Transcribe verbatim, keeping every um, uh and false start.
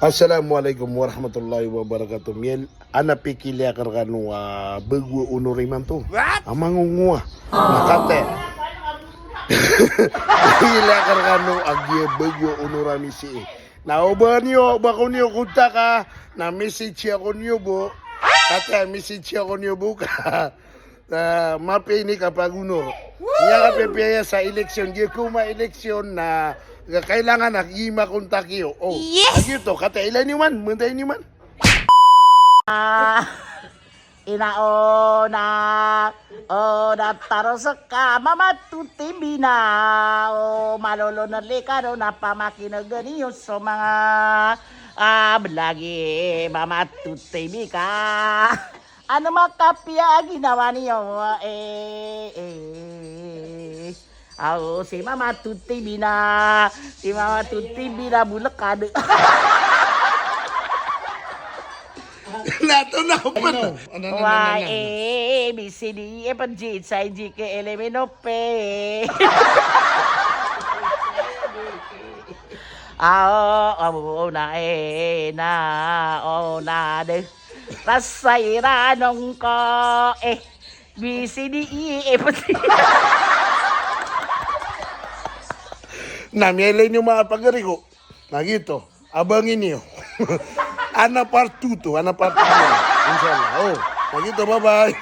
Assalamu alaikum warahmatullahi wabarakatuh. Miyailay, ana pikiliyakar kano a bago a onor imanto. What? A mangongowa. Na kate. Pikiliyakar kano a giya bago a onor ami sii. Na oba niyo, oba ko niyo kontak a, na message ako niyo bo. Kate, message ako niyo bo ka. Ah, mapiya ini ka pagonor. Woo! Iya ka pipiya sa eleksyon, giya ko ma-eleksyon na kailangan a giya makontak iyo. O, yes! Agiyo to, kate, ilay niyo man, mantay niyo man. Ah, ina o na, o na taro seka, Mama Tuti Bina, o malolo na leka do na pamakinegen iyo so manga, ah, belagi, Mama Tuti Bika. Ano makapiya a ginawa niyo? Eh, eh. Aw, si Mama Tuti Bina, si Mama Tuti Bina bolekad. Nato na ko pa. Ano? Ano, ano, ano, ano? Y, A, B, C, D, E, F, G, H, I, J, K, L, M, N, O, P. Aw, aw, na, eh, na, o, na, de. Rasay ra nongko, eh, B, C, D, E, F, G. Na miyailay niyo mapagari ko. Na giyoto, abangi niyo. Ana part two to, ana part two. Inshallah. O, na giyoto, bye-bye.